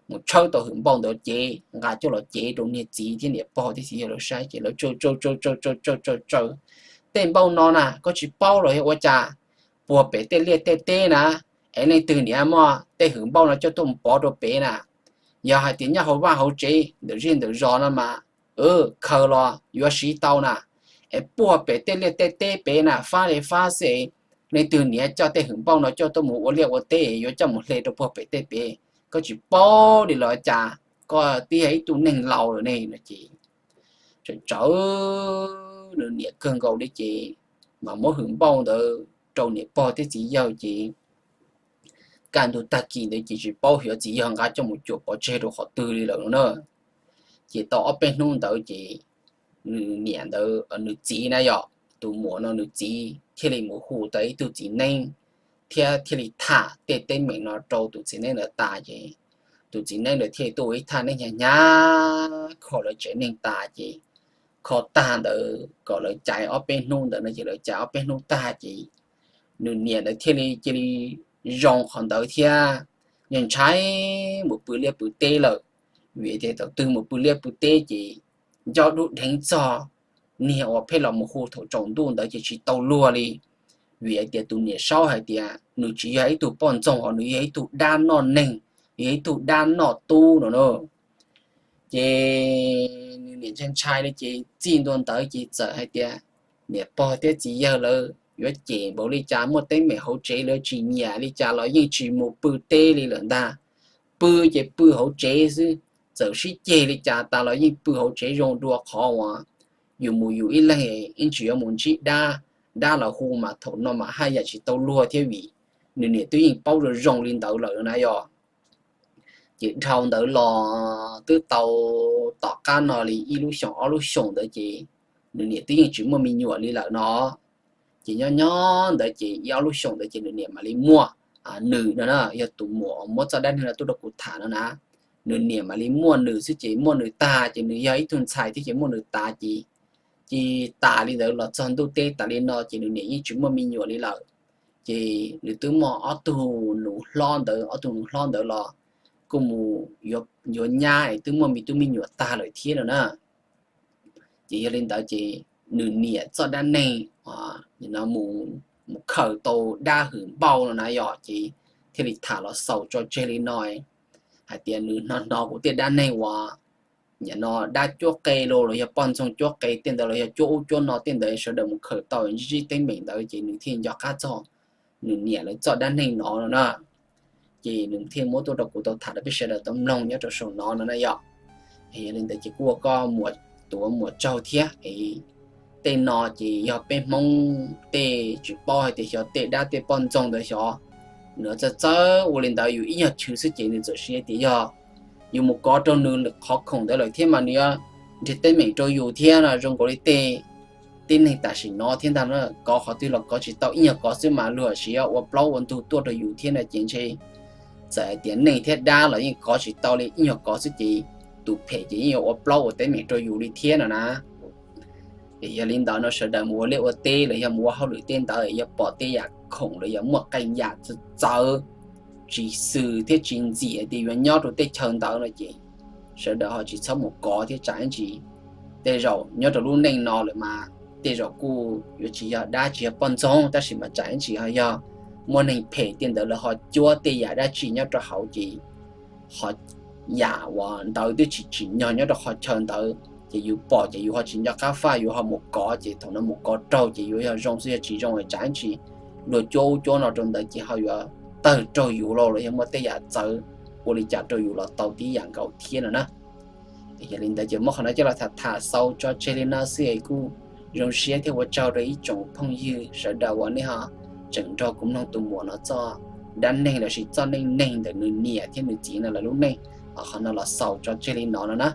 Mus tshawb tau hwm npauj ntawd ces nqa coj los cev rau niag txiv thiab niam pog thiab txiv yawg lawv saib ces lawv tsaws tsaws tsaws tsaws tsaws tsaws tsaws tej npauj no na, koj tsis paub los yog ua cas, puag pem tej liaj tej teb na, es leej twg niam muab tej hwm npauj no coj tuaj mus pov rau pem na? Yog hais tias nyob hauv vaj hauv tsev ntawm zej ntawm zos no mas khaws los yuav siv tau na, es puag pem tej liaj tej teb pem na fab li fab xwb, leej twg niam coj tej hwm npauj no coj tuaj mus ua liaj ua teb yuav coj mus hle rau puag pem tej pem, koj tsis paub li los cas, koj twb yog ib tug neeg laus lawm ne no ces tseem tsawv nws niam kawg nkaus li ces mam muab hwm npauj ntawd rau niam pog thiab txiv yawg ces kaj ntug tag kis ntawd ces tsis paub xyov txiv yawg nqa coj mus cuam pov tseg rau qhov twg li lawm no na. Ces tau ob peb hnub ntawd ces nws niam ntawd, nws txiv na yom, tus muam no nws txiv thiaj li mus hu tau ib tug txiv neeb thiab thiaj li tham tej teeb meem no rau tus txiv neeb ntawd tas ces tus txiv neeb ntawd thiaj li tuaj ua ib thaj neeb hnyav hnyav kho lawv tsev neeg tas ces kho tag ntawd kom lawv caiv ob peb hnub ntawd no ces lawv caiv ob peb hnub tag ces nws niam ntawd thiaj li cia li zoo qhov ntawd thiab, ntshai ntshai mus pw liaj pw teb lawm. Vim tias thaum twg mus pw liaj pw teb ces nco dub dheev txog niag uas pheej los mus hu thaum tsaus ntuj ntawd ces tsis tau luag li. Vim hais tias tus niam saub hais tias nws tsis yog ib tug poj ntxoog os, nws yog ib tug dab noj neeg, yog ib tug dab noj tub no na. Ces nws niam ntshai ntshai li ces txij ntua ntawd ces txawm hais tias niam pog thiab txiv yawg lawv yuav cem npaum li cas, muaj teeb meem hauv tsev lawv tsis nyiam li cas los yeej tsis mus pw teb li lawm ntag. Pw ces pw hauv tsev xwb, txawm sib ceg li cas tas los yeej pw hauv tsev zoo dua qhov uas yus mus yus ib leeg, ib tsis yuav mus ntsib dab, dab los hu mas thaum no mas haj yam tsis tau luag thiab vim nws niam twb yeej paub zoo zoo li ntawd lawm na yog. Ces dhau ntawd los twb tau tom qab no li ib lub xyoos ob lub xyoos ntawd ces nws niam twb yeej tsis muaj me nyuam li lawm no. Ces nyob nyob ntawd ces ib ob lub xyoos ntawd ces nws niam mam li muaj nws no na, yog tus muam muab txoj dab neeg no tuaj rau kuv tham no na. Nws niam mam li muaj nws xwb ces muaj nws tag ces nws yog ib tug ntxhais thiab ces muaj nws tas ces, ces tas li ntawd los txog ntuj teb tas li no ces nws niam yeej tsis muaj me nyuam li lawm. Ces nws twb muaj ob tug nus hlob ntawd, ob tug nus hlob ntawd los kuj mus yuav nyab es twb muaj me tub me nyuam tag lawm thiab no na. Ces yog li ntawd ces nws niam txoj dab neeg mus khaws tau dab hwm npauj no na yog ces thiaj li tham los xaus tso tseg li no, hais tias nws hnov hnov kuv tej dab neeg uas nim no dab cuab qe los los yog poj ntxoog cuab qe tej ntawd los yog cuab ub cuab no tej ntawd sawv daws mus khaws tau ntsib ntsib teeb meem ntawd ces nws thiaj nco qab txog nws niam lawv txoj dab neeg no no na. Ces nws thiaj muab tuaj rau kuv tau tham rau peb sawv daws tau mloog nyob rau saum no no na yog. Yog li ntawd ces kuj ua koj muam, tus muam tsaug thiab es tej no ces yog peb Hmoob tej tsis paub hais tias xyov tej dab tej poj ntxoog ntawd xyov nws txawj txawj ua li ntawd yus ib nyuag chwv xwb ces nws txawm siv tias yog yus mus kov rau nws qhov khoom ntawd lawm thiab mas nws yuav nrhiav teeb meem rau yus thiab no zoo nkaus li tej tib neeg tam sim no thiab ntag na, kov qhov twg los kov tsis tau, ib nyuag kov xwb mas luag siv ua plaub ua ntug tuaj rau yus thiab no ces ntshe txawm hais tias neeg thiab dab los yeej kov tsis tau li, ib nyuag kov xwb ces tus phem ces yeej yuav ua plaub ua teeb meem rau yus li thiab no na. Ces yog li ntawd no sawv daws mus ua liaj ua teb los yog mus ua hauj lwm tej ntawd yuav pom tej yam khoom los yog muaj qee yam txawv txawv tsis xws thiab tsis ntxim tias yuav nyob rau tej chaw ntawd no ces sawv daws ho tsis txhob mus kov thiab tsam ib ntsis tej zaum nyob rau lub neej no lawm mas tej zaum kuj yuav tsis yog dab tsis yog poj ntxoog tab sis mas tsam ib ntsis ho yog muaj neeg phem tej ntawd lawv ho cuab tej yam dab tsi nyob rau hauv ces ho yam uas ntawd twb tsis tsim nyog nyob rau qhov chaw ntawd ces yus pom ces yus ho tsis nco qab faj yus ho mus kov ces thaum no mus kov raug ces yuav yog zoo xwb yog tsis zoo tsam ib ntsis luag cuab ub cuab no rau ntawd ces ho yuav tawg raug yus los los yog muaj tej yam txawv ua li cas rau yus los tau tib yam nkaus thiab no na. Yog li ntawd ces muab qhov no coj los tham tham xaus tso tseg li no xwb es kuj zoo siab thiab ua tsaug rau ib tsoom phooj ywg sawv daws uas nej ho tseem nrog kuv mloog tus muam no txoj dab neeg lossis txoj neej neeg ntawm nws niam thiab nws txiv no lawv lub neej. Qhov no los xaus tso tseg li no no na.